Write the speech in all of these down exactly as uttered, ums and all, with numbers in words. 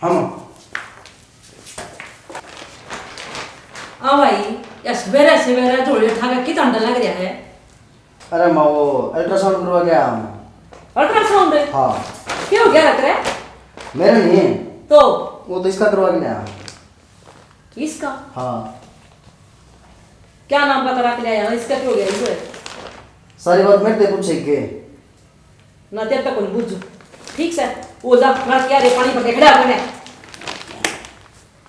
हाँ माँ। आ भाई, या सवेरे सवेरे झोले उठा के कितना डर लग रहा है? अरे माँ, वो अल्ट्रासाउंड करवा के आया हूँ। अल्ट्रासाउंड? हाँ। क्या हो गया रख रहा? मेरा नहीं है। तो? वो तो इसका करवा के लाया। इसका? हाँ। क्या नाम का करा के लाया? इसका क्या हो गया? ये सारी बात मेरे से पूछे के? ना तेरे तक कोनी बुझू। ठीक से? वो जा, ना क्या रे, पानी भर के खड़ा अपने।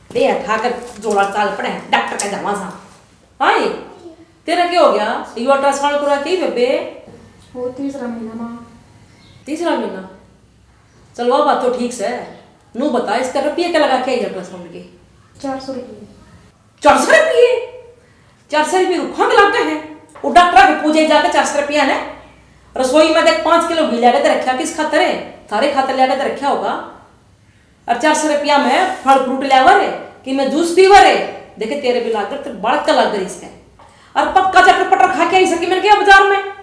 ले, उठा कर जोड़ा चाल पड़े, डॉक्टर का जावा सा। हाँ, ये तेरा क्या हो गया? ये अल्ट्रासाउंड करा के बेबे? वो तीसरा महीना माँ। तीसरा महीना? चल, वो बात तो ठीक से। नू बता, इसका रुपये क्या लगा के आई अल्ट्रासाउंड के? चार सौ रुपये। चार सौ रुपये? चार सौ रुपये रुखा के लग गए हैं। वो डॉक्टर के पूछे जाके चार सौ रुपया ने रसोई में देख पाँच किलो घी लेके तो रखा किस खातर है? थारे खातर लेके तो रखा होगा। और चार सौ रुपया में फल फ्रूट लेवर है कि मैं जूस पीवर है? देखे तेरे भी लाग कर, तेरे बालक का लाग कर इसका। और पक्का चटर पटर खा के आई सकी मैंने क्या बाजार में?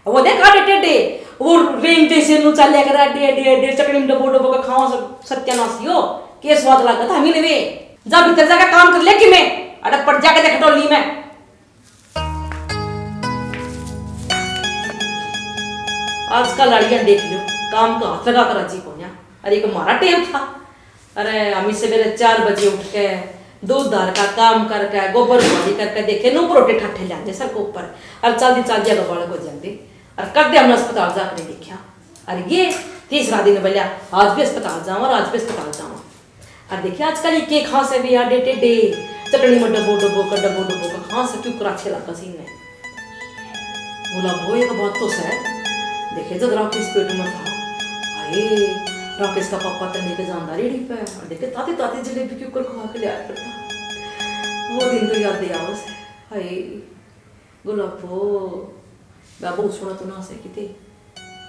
वो देख आडे टेढ़े, वो रेंगते से नू चाल्या कर, अड्डे, अड्डे, अड्डे, चटनी में डबो, डबो का खाओ सब सत्यानाश यो। के स्वाद लागत हमी ने वे। जा भीतर जाके काम कर ले कि मैं, अरे पड़ जाके देख डोली में। आजकल लाड़ियां देख लो, काम का हाथ लगा कर राजी कोन्या। अरे एक मारा टेम था, अरे, हम सवेरे चार बजे उठ के दूध धार का काम करके, गोबर धोआई करके, देखे नू परोटे ठाठे ल्याजे सर के ऊपर, और चालदी चालदी आगे बालक हो जाते, और कदे हमने अस्पताल जाकर नहीं देखा। और ये तीसरा दिन बोलिया, आज भी अस्पताल जावा, आज भी अस्पताल जावा। और देखिए, आजकल ये के खांसे भी आडे टेढ़े, चटनी में डबो डबो कर, डबो डबो कर खांसे, क्यों कराचे लगा सीने। गुलाबो, एक बात तो सै, देखे जद राकेश पेट में था, हाय, राकेश का पापा तन्ने के जानदा रेड़ी पे, और देखे ताती ताती जलेबी क्यों कर खवा के लिया करता। वो दिन तो याद दे आवस है। हाय गुलाबो, मैं बहुत सुना तो ना से किते।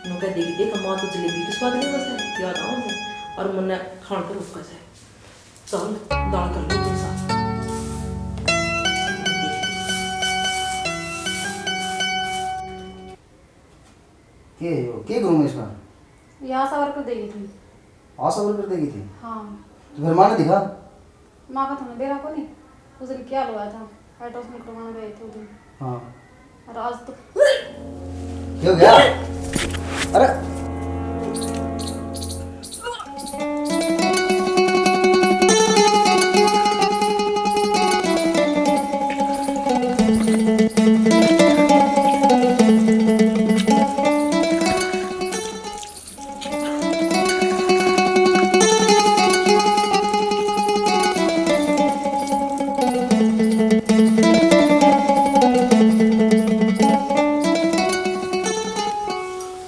नु कह देगी, देख माँ तो जलेबी के स्वाद लेवस है, याद आवस है, और मन्ने खान को रोका है। चल, दाल कर लो तुम साथ। के हो? के करूँ मैं इसका? ये आशा वर्कर देगी थी। आशा वर्कर देगी थी? हाँ। तो फिर माँ ने दिखा? माँ का थोड़ा बेरा को नहीं। उस दिन क्या हुआ था? अल्ट्रासाउंड करवाने गए थे उस दिन। हाँ। और आज तो क्या हो गया? अरे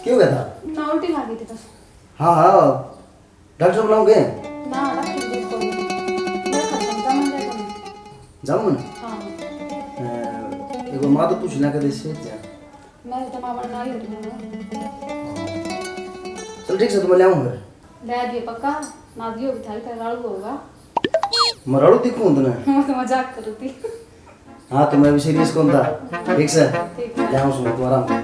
क्यों गया था? ना, उल्टी लागी थी बस। हाँ, हाँ, डॉक्टर बुलाऊंगे। ना, डॉक्टर भी को मेरा खत्म का मन जाता। जाऊँ ना? हाँ। अ, एक बार माँ तो पूछ लेना कदे से जा। मैं तो माँ बनना ही हूँ। चल ठीक से, तो मैं ले आऊँ फिर। ले दियो पक्का, ना दियो भी थारी तरह राड़ू होगा। मैं राड़ू दिखूँ तने? मैं तो मजाक करूँ थी। हाँ, तो मैं भी सीरियस कौन था? ठीक से? ठीक है। ले आऊँ सुनो, तू आराम कर।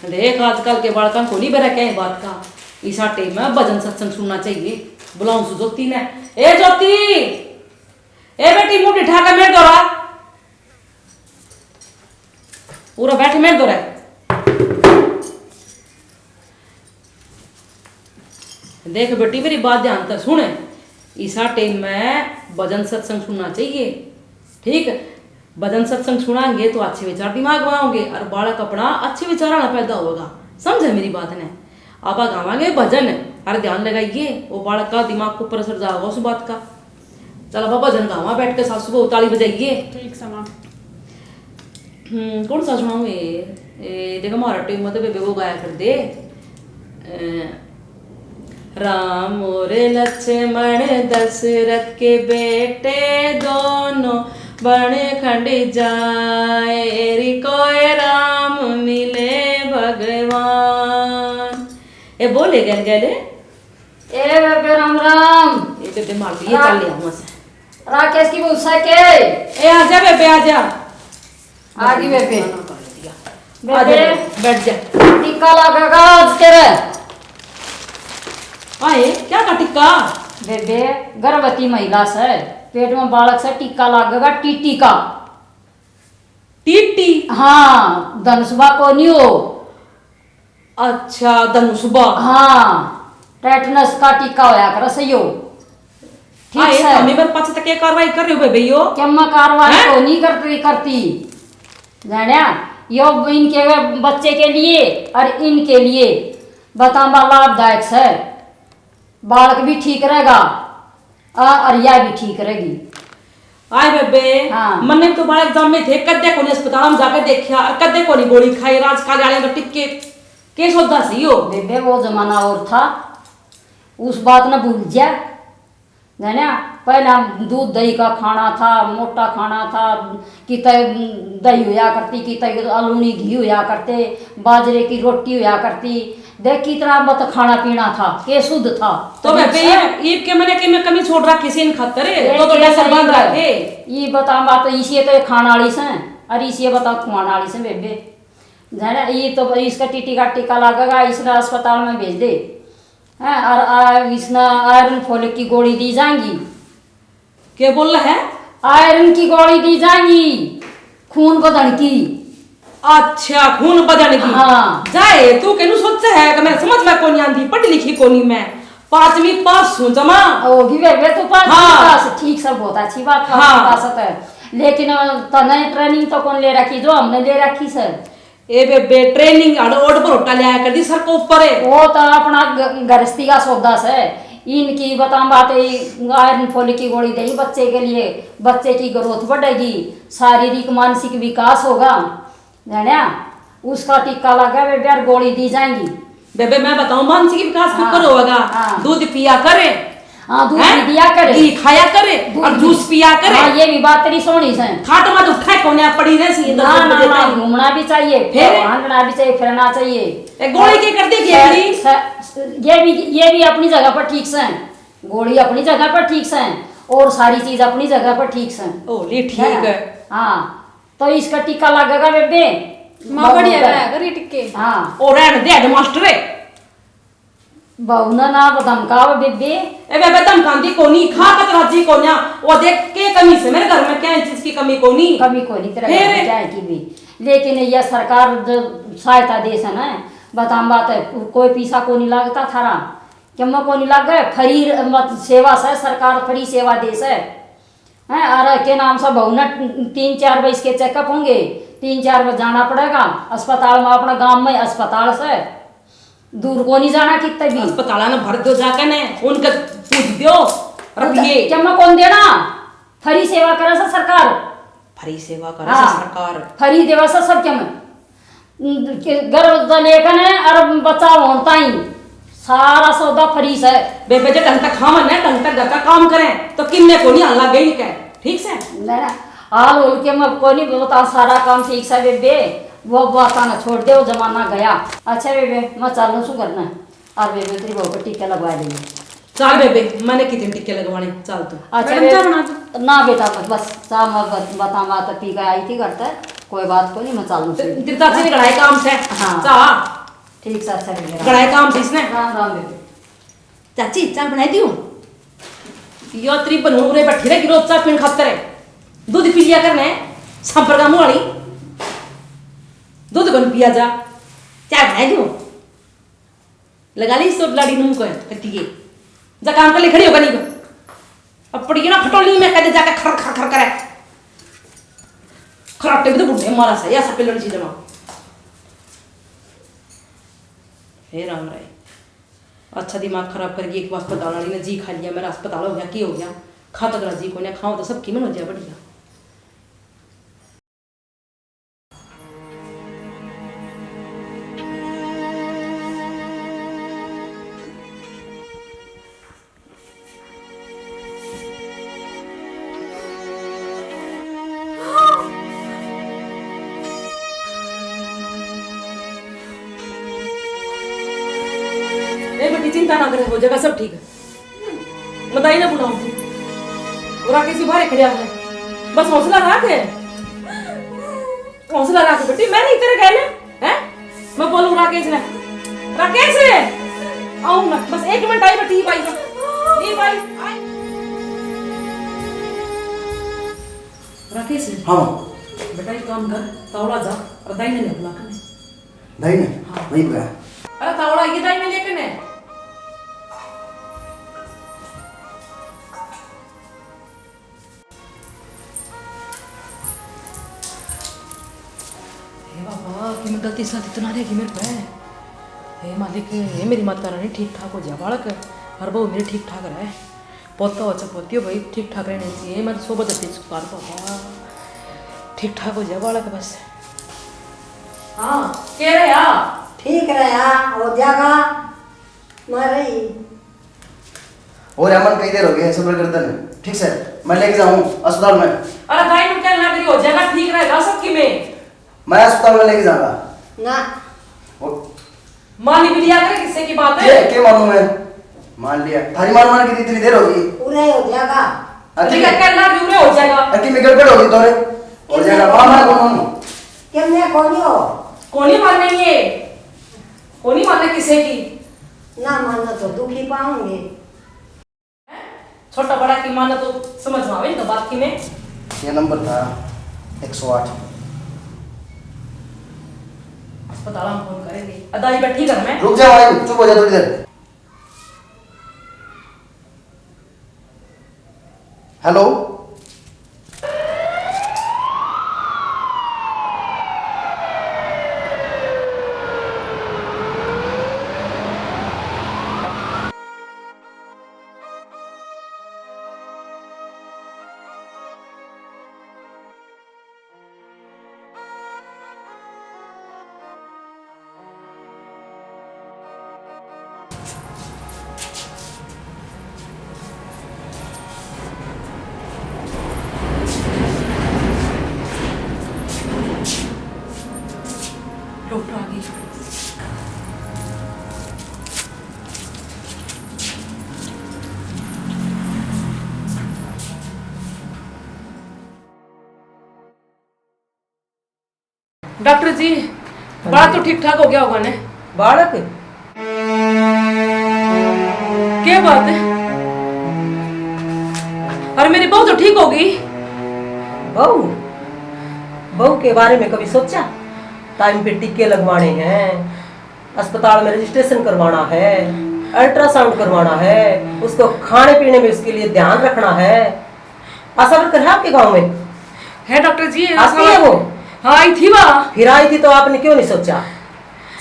देख, आजकल के बालकां को नहीं बेरा क्या बात का। इसा टाइम में भजन सत्संग सुनना चाहिए। बुलाऊं सु ज्योति ने। ए ज्योति, ए बेटी, मुंह उठा के मेरे दौरा। पूरा बैठ मेरे दौरा। देख बेटी, मेरी बात ध्यान तै सुन। इसा टाइम में भजन सत्संग सुनना चाहिए, ठीक? भजन सत्संग सुनाएंगे तो अच्छे विचार दिमाग में आओगे और बालक अपना अच्छे विचार वाला पैदा होगा। समझे मेरी बात ने? आप गावांगे भजन और ध्यान लगाइए, वो बालक का दिमाग को ऊपर असर जाओगा उस बात का। चल, अब भजन गावा बैठ के, सासू बहू ताली बजाइए। ठीक समा। हम्म, कौन सा सुनाऊं ये? ए, देख, हमारा टाइम में तो बेबे वो गाया कर दे। ए, राम और लक्ष्मण दशरथ के बेटे दोनों, बन खंड जाए री कोए राम मिले भगवान। ए, बोले गल गल। ए बेबे राम राम। ए बेबे मार लिए रा-, चल लिया मस। राकेश की बहू से के। ए आजा बेबे आजा। आ गई बेबे। बेबे, आ जा, बैठ जा। टीका लगेगा आज तेरे। आए, क्या का टिक्का? बेबे, गर्भवती महिला से, पेट में बालक से, टीका लगेगा, टीटी का। टीटी? हाँ, धनुषबा को नहीं हो। अच्छा, धनुषबा। हाँ, टेटनस का टीका होया करे सही हो। ठीक आए, से। तो मेरे पाछे तक ये कार्रवाई कर रहे हो बेबे यो? क्या मैं कार्रवाई हैं? तो नहीं करती, करती। जाण्या, यो इनके वे बच्चे के लिए और इनके लिए बताऊंगा लाभदायक से। बालक भी ठीक रहेगा, आ, और या भी ठीक रहेगी। आए बेबे, हाँ। मन्ने तो बालक जामे थे, कदे कोनी अस्पताल में जाके देखा और कदे कोनी गोली खाई, राज कार्यालय में टिक्के के सौदा सही हो। बेबे, वो जमाना और था, उस बात ने भूल जा। जाण्या, पहला दूध दही का खाना था, मोटा खाना था, किते दही होया करती, किते अलूनी घी होया करते, बाजरे की रोटी होया करती। देख, कितना मत खाना पीना था, के शुद्ध था। तो बेबे, ये, ये के मैंने के मैं कमी छोड़ रखी से इन खातर, ये तो तो के डसर सही बांध बात। रखे। ये बता, बात इसी तो खाने वाली से, और इसी बता खुआने वाली से बेबे। जाण्या, ये तो इसका टीटी का टीका लगेगा, इसने अस्पताल में भेज दे। हैं, और आ, इसने आयरन फोलिक की गोली दी जाएंगी। के बोल है? आयरन की गोली दी जाएंगी, खून बढ़न की। अच्छा, खून बढ़न की। हाँ। जाए, तू केनू सोचे है कि मैं समझ में कोनी आंदी, पढ़ी लिखी कोनी मैं, पांचवी पास हूँ जमा। होगी बेबे, तू पांचवी हाँ। पास, ठीक सर, बहुत अच्छी बात, पांचवी हाँ। पास है। लेकिन तने ट्रेनिंग तो कौन ले रखी जो हमने ले रखी सर? ए बेबे, ट्रेनिंग अड़ ओड भरोटा लिया कर दी सर को ऊपर। वो तो अपना ग-, गृहस्थी का सौदा से। इनकी बताऊं बात, ये आयरन फोलिक की गोली देगी बच्चे के लिए, बच्चे की ग्रोथ बढ़ेगी, शारीरिक मानसिक विकास होगा, जाण्या, उसका टीका लगा बेबे, और गोली दी जाएंगी। बेबे, मैं बताऊं, मानसिक विकास हाँ, ऊपर होगा। हाँ। दूध पिया करे, हाँ, दूध हैं? भी दिया करे, घी खाया करे दूध और भी। जूस पिया करे। हाँ, ये भी बात तेरी सोनी से। खाट में तो उठा कोन्या पड़ी रह सी, दस ना, बजे ना, ताई। घूमना भी चाहिए, फिर? भांडना भी चाहिए, फिरना चाहिए। ए, गोली के कर दी ये सर, भी? सर, ये भी, ये भी अपनी जगह पर ठीक से। गोली अपनी जगह पर ठीक से और सारी चीज अपनी जगह पर ठीक से। ओ, ले ठीक है ना? है। हाँ, तो इसका टीका लगेगा बेबे। माँ, बढ़िया बहू का। रहा करी टिक्के। हाँ। ओ, रहने दे, हेडमास्टर है। बहू ना, ना धमकाओ बेबे। ए बेबे, धमकांदी कोनी, खा तक राजी कोन्या। वो देख के कमी से मेरे घर में क्या चीज की कमी कोनी। कमी कोनी तेरे घर में फिर? क्या है की भी। लेकिन ये सरकार जो सहायता दे से ना, बताऊं बात है, कोई पैसा कोनी लगता थारा। क्यों कोनी लगे? फ्री मत सेवा से, सरकार फ्री सेवा दे से। हैं, और के नाम से बहू ने तीन चार बार इसके चेकअप होंगे, तीन चार बार जाना पड़ेगा अस्पताल में, अपना गांव में अस्पताल से। दूर को नहीं जाना कितने भी। अस्पताल में भर दो जाके ने, उनके पूछ दो रुपये। जमा कौन देना? फ्री सेवा करे से सरकार। फ्री सेवा करे हाँ, से सरकार। फ्री देवा से सब क्या में। के गर्भ तो लेकर ने और बच्चा होता ही सारा सौदा फ्री से। बेबे जे ढंग तक खावन ने, ढंग तक घर का काम करें, तो किन्ने को नहीं हाल लग गई के, ठीक से? मेरा हाल होल के मैं कोनी बता, सारा काम ठीक से बेबे, वो बात ना छोड़ दे, वो जमाना गया। अच्छा बेबे, मैं चालू शू करना। और बेबे तेरी बहू को टीका लगवा देंगे। चाल बेबे, मैंने कितने टिक्के लगवाने, चाल तू। अच्छा मैडम, बे-, चाह बना दो। ना बेटा, बस, बस, चाह मैं बत-, बताऊँ, बात पी के आई थी घर तक, कोई बात को नहीं, मैं चालू ते-, से। तेरे चाची ने घड़ा काम से। हाँ। चाह। ठीक से, अच्छा बेबे। घड़ा काम से इसने। राम राम बेबे। चाची, चाह बनाई दी हूँ। यो तेरी बनू रे बैठी रहेगी, रोज चाह पीण खातर है। दूध पी लिया करने, सांपर का मुंह वाली। दूध कौन पिया जा? चाह बनाई दी हूँ। लगा ली इस लाड़ी नू मुंह को कट्टी के। जा काम कर ले, खड़ी होगा नहीं। अब पड़ी ना खटोली में, कदे जाके खर खर खर करे। खराटे भी तो बुढ़े मारा सा, या सब लड़ी जमा। हे राम राय, अच्छा दिमाग खराब कर गई। एक बार अस्पताल वाली ने जी खा लिया, मेरा अस्पताल हो गया, की हो गया? खा तक राजी कोन्या, खाओ तो सब कीमन हो जाए बढ़िया। ए बेटी, चिंता ना करे, हो जाएगा सब ठीक। मदाई ना बुलाऊं। और आके इसी बाहर खड़े हैं। बस हौसला रख। हौसला रख बेटी, मैं नहीं तेरे कहने, हैं? मैं बोलूं राकेश ने। राकेश, आऊं मैं, बस एक मिनट आई, मैं टीप आई, टीप आई, आई। राकेश। हाँ। बेटा, एक काम कर, तावड़ा जा और दाई ने ले बुला कर। दाई ने? हाँ। वहीं पे। अरे, तावड़ा ये दाई ने लेकर ने। हे बाबा, कि मैं गलती सलती तो ना रहेगी मेरे पे। हे मालिक, हे मेरी माता रानी, ठीक ठाक हो जा बालक, हर बहू मेरी ठीक ठाक रहे, पोता हो चाहे पोती हो भाई, ठीक ठाक रहने चाहिए। मैं तो सोबत हटी चुका बाबा, ठीक ठाक हो जा बालक बस। हाँ, कह रहे आ। ठीक रहे आ, हो जाएगा। मारे ही। और अमन, कई देर हो गई है, सब्र करते ने। ठीक से, मैं लेके जाऊँ अस्पताल में। अरे दाई, मैं कहने लग रही, हो जाएगा, ठीक रहेगा सब की में। मैं अस्पताल में लेके जाऊंगा। ना। और मानी भी लिया करे, किससे की बात है? के, के मानू मैं? मान लिया। थारी मान मान के इतनी देर होगी। पूरा ही हो जाएगा। अरे ठीक है, कहना भी पूरा हो जाएगा। अरे मैं गड़बड़ होगी तो रे। हो जाएगा, मान मान को मानू। के मैं कोनी हो? कोनी मानना ये? कोनी मानना किसे की? ना मानना तो दुखी पाऊंगे। छोटा बड़ा की मानना तो समझ में आवे तो बात की में। ये नंबर था एक सौ आठ। अस्पताल में फोन करेंगे। अदाई बैठी घर में। रुक जा भाई, चुप हो जा थोड़ी देर। हेलो। डॉक्टर आ गई। डॉक्टर जी, बालक तो ठीक ठाक हो गया होगा ने? बालक? क्या बात है? अरे, मेरी बहू तो ठीक होगी। बहू? बहू के बारे में कभी सोचा? टाइम पे टीके लगवाने हैं, अस्पताल में रजिस्ट्रेशन करवाना है, अल्ट्रासाउंड करवाना है, उसको खाने पीने में उसके लिए ध्यान रखना है। आशा वर्कर है आपके गांव में? है डॉक्टर जी, आती है वो? हाँ, आई थी वहाँ। फिर आई थी तो आपने क्यों नहीं सोचा?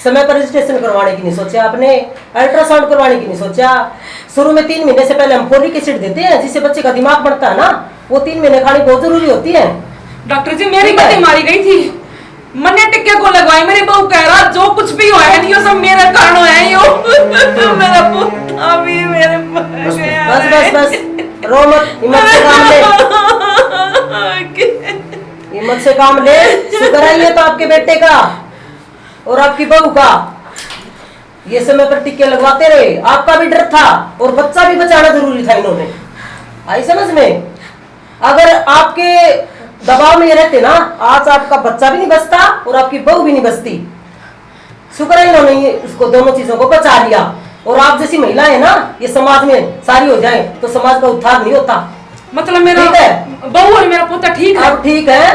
समय पर रजिस्ट्रेशन करवाने की नहीं सोचा आपने, अल्ट्रासाउंड करवाने की नहीं सोचा। शुरू में तीन महीने से पहले हम फोलिक एसिड देते हैं जिससे बच्चे का दिमाग बढ़ता है ना, वो तीन महीने खानी बहुत जरूरी होती है। डॉक्टर जी, मेरी गति मारी गई थी। मन्ने टिक्के को लगवाई, मेरी बहू कह रहा, जो कुछ भी होया है, यो सब मेरा कारण होया है, यो। मेरा पोता भी मेरे बस, बस, बस, बस। रो मत, हिम्मत से काम ले। हिम्मत से काम ले। शुक्र है ये तो आपके बेटे का और आपकी बहू का। ये समय पर टिक्के लगवाते रहे, आपका भी डर था और बच्चा भी बचाना जरूरी था इन्होंने। आई समझ में? अगर आपके दबाव में ये रहते ना, आज आपका बच्चा भी नहीं बचता और आपकी बहू भी नहीं बचती। शुक्र है इन्होंने ये, उसको, दोनों चीजों को बचा लिया। और आप जैसी महिला है ना, ये समाज में सारी हो जाए तो समाज का उद्धार नहीं होता। मतलब मेरा ठीक है? बहू और मेरा पोता ठीक है? अब ठीक है।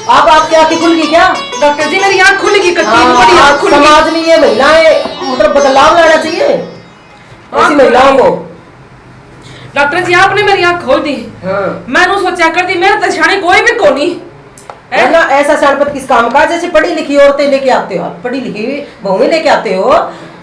आप, आपकी आंखें खुल गई क्या? डॉक्टर जी, मेरी आंख खुल गई, कट्टी हाँ, बड़ी आंख आप खुल गई। समाज में ये महिलाएं, मतलब, बदलाव लाना चाहिए ऐसी महिलाओं को। डॉक्टर जी, आपने मेरी आंख खोल दी। हाँ। मैंने सोचा कर दी, मेरे तो सियाने कोई भी कोनी। हैं? वरना ऐसा सड़पत किस काम का, जैसे पढ़ी लिखी औरतें लेके आते हो, आप पढ़ी लिखी बहुएं लेके आते हो,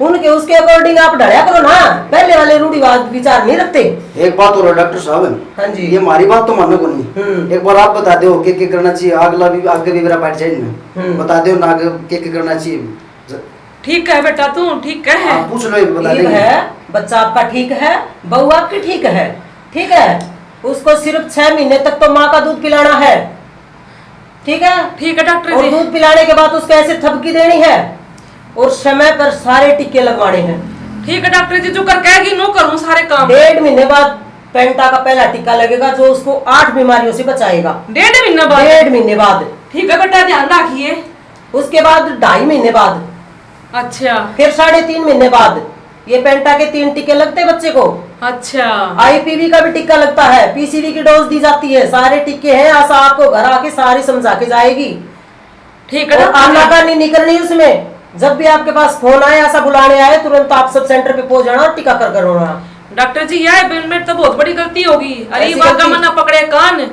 उनके, उसके according आप ढाया करो ना, पहले वाले रूढ़िवाद विचार नहीं रखते। एक बात और है डॉक्टर साहब, हाँ जी। ये हमारी बात तो मानो कोनी। हम्म। एक बार आप बता दो के के करना चाहिए, अगला भी, आगे भी मेरा बैठ जाए इनमें। हम्म। बता दो ना आगे के के करना चाहिए। ठीक है बेटा, तू ठीक है। हाँ, पूछ लो, ये बता ठीक देंगे। है, बच्चा आपका ठीक है, बहू आपकी ठीक है, ठीक है। उसको सिर्फ छह महीने तक तो माँ का दूध पिलाना है, ठीक है? ठीक है डॉक्टर और जी। दूध पिलाने के बाद उसको ऐसे थपकी देनी है और समय पर सारे टीके लगवाने हैं। ठीक है डॉक्टर जी, जो कर कहेगी, नो करूँ सारे काम। डेढ़ महीने बाद पेंटा का पहला टीका लगेगा, जो उसको आठ बीमारियों से बचाएगा। डेढ़ महीने बाद? डेढ़ महीने बाद। ठीक है बेटा, ध्यान रखिए। उसके बाद ढाई महीने बाद, अच्छा। फिर साढ़े तीन महीने बाद ये पेंटा के तीन टीके लगते बच्चे को। अच्छा। आईपीवी का भी टीका लगता है, पीसीवी की डोज दी जाती है, सारे टीके हैं। आशा आपको घर आके सारी समझा के जाएगी। ठीक है और डॉक्टर जी। आनाकानी नहीं करनी उसमें। जब भी आपके पास फोन आए, ऐसा बुलाने आए, तुरंत आप सब सेंटर पे पहुंच जाना और टीकाकरण करवाना। डॉक्टर जी, यह मेरी तो बहुत बड़ी गलती होगी। अरे ऐसी बात का गलती? मना पकड़े कान,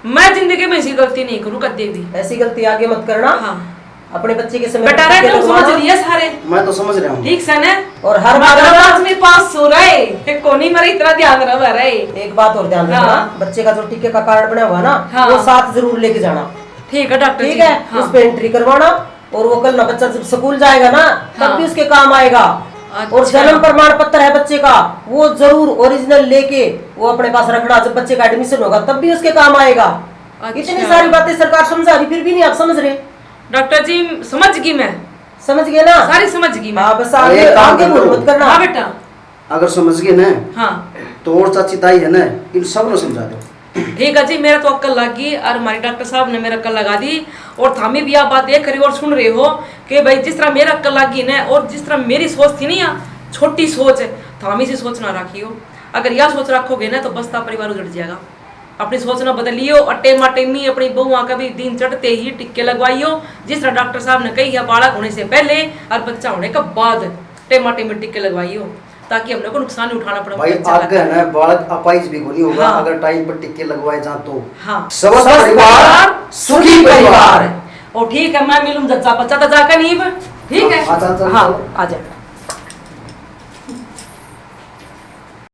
मैं जिंदगी में ऐसी गलती नहीं करूँ कदे भी। ऐसी गलती आगे मत करना। हाँ। अपने बच्चे के समय बेटा पर रे, टीके तुम समझ लगवाना। लिए सारे। मैं तो समझ रहा हूँ। ठीक से ना? और हर मगर बार आज में पास हो रहे, ते कोनी मरे, इतना ध्यान रहा रहे। एक बात और ध्यान रखना, हाँ। बच्चे का जो टीके का कार्ड बना हुआ ना, हाँ। वो साथ जरूर लेके जाना। ठीक है डॉक्टर ठीक जी। है, हाँ। उस पे एंट्री करवाना। और वो कल ना बच्चा जब स्कूल जाएगा ना, तब हाँ। भी उसके काम आएगा। और अच्छा। जन्म प्रमाण पत्र है बच्चे का, वो जरूर ओरिजिनल लेके वो अपने पास रखना। जब बच्चे का एडमिशन होगा, तब भी उसके काम आएगा। अच्छा। इतनी सारी बातें सरकार समझा रही, फिर भी नहीं आप समझ रहे। डॉक्टर जी, समझ गई मैं। समझ गए ना? सारी समझ गई मैं। हाँ, बस अरे, आगे एक काम आगे कर भूल लो। मत करना। हाँ बेटा। अगर समझ गए ना, हाँ। तो और चाची ताई है ना, इन सब ने समझा दो। ठीक है जी, मेरा तो अक्ल लग गई और हमारे डॉक्टर साहब ने मेरा अक्ल लगा दी। और थामी भी आप बात देख रहे हो और सुन रहे हो कि भाई, जिस तरह मेरा अक्ल लग गई ना, और जिस तरह मेरी सोच थी ना, या छोटी सोच, थामी सी सोच ना रखियो। अगर यह सोच रखोगे ना, तो बस्ता परिवार उजड़ जाएगा। अपनी सोच ना बदलियो और टेमा टेमी अपनी बहुआ का भी दिन चढ़ते ही टिक्के लगवाइयो। जिस तरह डॉक्टर साहब ने कही है, बालक होने से पहले और बच्चा होने के बाद टेमा टेमी टिक्के लगवाइयो, ताकि हमने को नुकसान नहीं उठाना पड़े भाई, बच्चा का। आगे है ना, बालक अपाइज भी कोनी होगा, हाँ। अगर टाइम पर टिक्के लगवाए जा तो। हाँ। स्वस्थ स्वस्थ परिवार, सुखी परिवार। और ठीक है, मैं मिलूं जच्चा बच्चा तो जाकर नहीं, ठीक है? हाँ, चल, चल, हाँ, चल। आ जाओ।